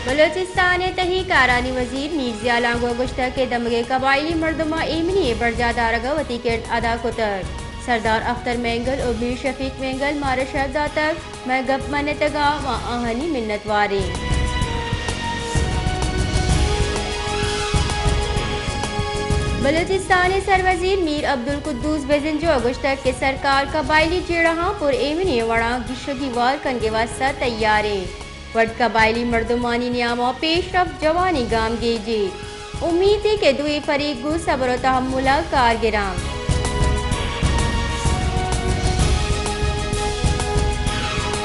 بلوچستان ءِ تہی کارانی وزیر میر ضیاء لانگو ءَ گوشتگ کہ دمگ ءِ قبائلی مردماں ایمنی ءِ برجاہ دارگ ءَ وتی کرد ادا کتگ۔ سردار اختر مینگل ءُ میر شفیق مینگل مارا شر داتگ، مئے گپ منتگ ءَ ما آہانی منت وار ایں۔ بلوچستان ءِ سروزیر میر عبدالقدوس بزنجو ءَ گوشتگ کہ سرکار قبائلی جیڑہاں پر ایمنی ءِ وڑاں گیشگی وار کنگ ءِ واستہ تیار ایں۔ وت قبائلی مردمانی نیام ءَ پیشرفت جوانیں گامگیجے۔ امیتے کہ دوئیں فریق گوں صبر ءُ تحمل ءَ کار گراں۔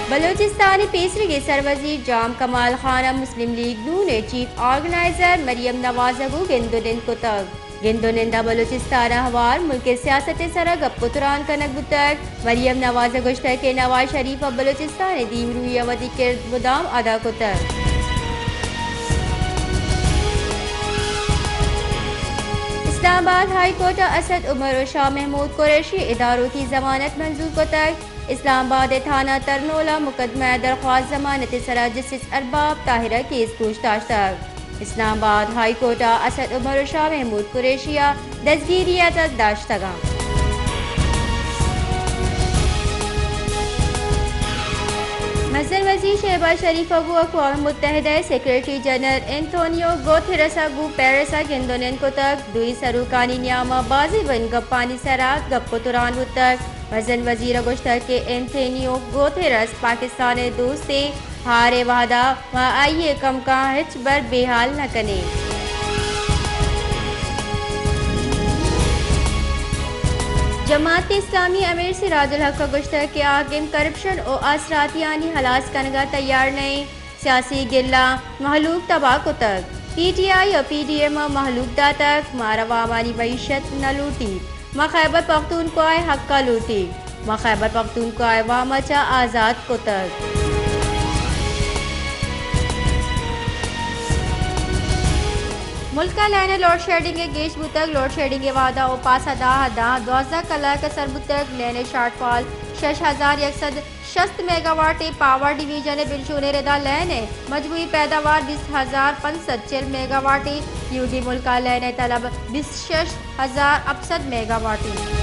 بلوچستان ءِ پیسریگیں سروزیر جام کمال خان ءَ مسلم لیگ نون ءِ چیف آرگنائزر مریم نواز ءَ گوں گند ءُ نند کتگ۔ گند ءُ نند ءَ بلوچستان ءَ ہوار ملک ءِ سیاست ءِ سرا گپ ءُ تران کنگ بوتگ۔ مریم نواز ءَ گوشتگ کہ نواز شریف ءَ بلوچستان ءِ دیمروئی ءَ وتی کرد مدام ادا کتگ۔ اسلام آباد ہائی کورٹ ءَ اسد عمر ءُ شاہ محمود قریشی ادارکی ضمانت منظور کتگ۔ اسلام آباد ءِ تھانہ ترنول ءَ مقدمہ ءِ درخواست ضمانت ءِ سرا جسٹس ارباب طاہر ءَ کیس گوش داشتگ۔ اسلام آباد ہائی کورٹ ءَ اسد عمر ءُ شاہ محمود قریشی ءَ دزگیری ءَ دست داشتگ اَنت۔ مزن وزیر شہباز شریف ءَ گوں اقوام متحدہ ءِ سیکرٹری جنرل انتونیو گوتھیرس ءَ گوں پیرس ءَ گند ءُ نند کتگ۔ دوئیں سروکانی نیام ءَ بازیں بن گپانی سرا گپ ءُ تران بوتگ۔ مزن وزیر ءَ گوشتگ کہ انتونیو گوتھیرس پاکستان ءِ دوستے، ہارے وہدا ما آئی ءِ کمکاں ہچبر بے ہال نہ کنیں۔ جماعت اسلامی ءِ امیر سراج الحق ءَ گوشتگ کہ حاکم کرپشن ءُ آسراتیانی ہلاس کنگ ءَ تیار نہ ایں۔ سیاسی گلاں مہلوک تباہ کتگ۔ پی ٹی آئی ءُ پی ڈی ایم ءَ مہلوک داتگ، مارا وامانی معیشت نہ لوٹیت۔ ما خیبر پختونخوا ءِ حق ءَ لوٹیں۔ ما خیبر پختونخوا ءِ وام ءَ چہ آزات کتگ۔ ملک ءَ لین ءِ لوڈ شیڈنگ ءِ گیش بوتگ۔ لوڈ شیڈنگ ءِ وہد ءَ اوپاس ءَ داں داں دوازدہ کلاک ءَ سر بوتگ۔ لین ءِ شارٹ فال شش ہزار یک سد شست میگا واٹ ءِ پاور ڈویژن ءِ بنشون ءِ ردا لین ءِ مجموعی پیداوار بیست ہزار پنچ سد چل میگا واٹ ءِ۔ یوڈی ملک ءَ لین ءِ طلب بیست شش ہزار ہپت سد میگا واٹ ءِ۔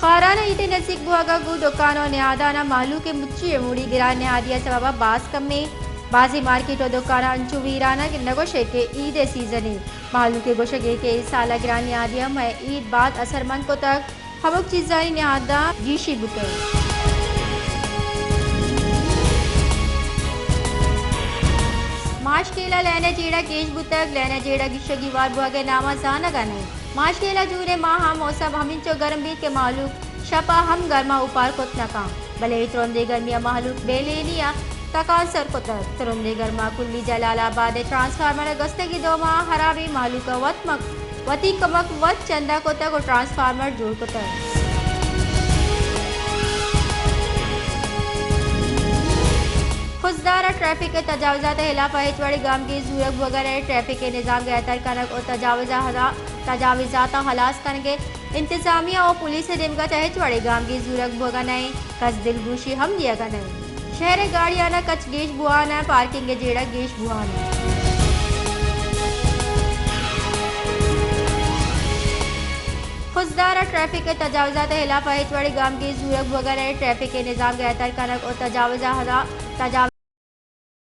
خاران ءَ عید ءِ نزیک بوگ ءَ گوں دکان ءُ نہادان ءَ مہلوک ءِ مچی ءِ موڑی گران نہادی ءِ سبب ءَ باز کمیں۔ بازیں مارکیٹ ءُ دکاناں انچو ویران اَنت کہ نہ گوش ئے کہ عید ءِ سیزن اِنت۔ مہلوک ءِ گوشگ اِنت کہ اے سال ءَ گران نہادیاں مئے عید باز اثرمند کتگ، ہمک چیزانی نہاداں گیشی بوتگ۔ ماشکیل ءَ لین ءِ جیڑہ گیش بوتگ، لین ءِ جیڑہ گیشگی وار بوگ ءِ نام ءَ زانگ ءَ نہ اِنت۔ ماشکیل ءَ جون ءِ ماہ ءَ موسم ہمینچو گرم بیت کہ مہلوک شپ ءَ ہم گرم ءَ اوپار کت نہ کنت، بلے اے ترندیں گرمی ءَ مہلوک بے لیلی ءَ تکانسر کتگ۔ ترندیں گرم ءَ کلی جلال آباد ءِ ٹرانسفارمر ءِ گوستگیں دو ماہ ہرابیں، مہلوک ءَ وت مک-، وتی کمک وت چندہ کتگ ءُ ٹرانسفارمر جوڑ کتگ۔ خضدار ءَ ٹریفک ءِ تجاوزات ءِ ہلاپ ءَ ہچ وڑیں گامگیج زورگ بوگ ءَ نہ اِنت، ٹریفک ءِ نظام گہتر کنگ ءُ تجاوز ءَ ہلا-، تجاوزاتاں ہلاس کنگ ءِ انتظامیہ ءُ پولیس ءِ نیمگ ءَ چہ ہچ وڑیں گامگیج زورگ بوگ ءَ نہ اِنت، کس دلگوشی ہم دیگ ءَ نہ اِنت۔ شہر ءِ گاڑیان ءَ کچ گیش بوان اَنت، پارکنگ ءِ جیڑہ گیش بوان اَنت۔ خضدار ءَ ٹریفک ءِ تجاوزات ءِ ہلاپ ءَ ہچ وڑیں گامگیج زورگ بوگ ءَ نہ اِنت، ٹریفک ءِ نظام گہتر کنگ ءُ تجاوز ءَ ہلا-، تجاوز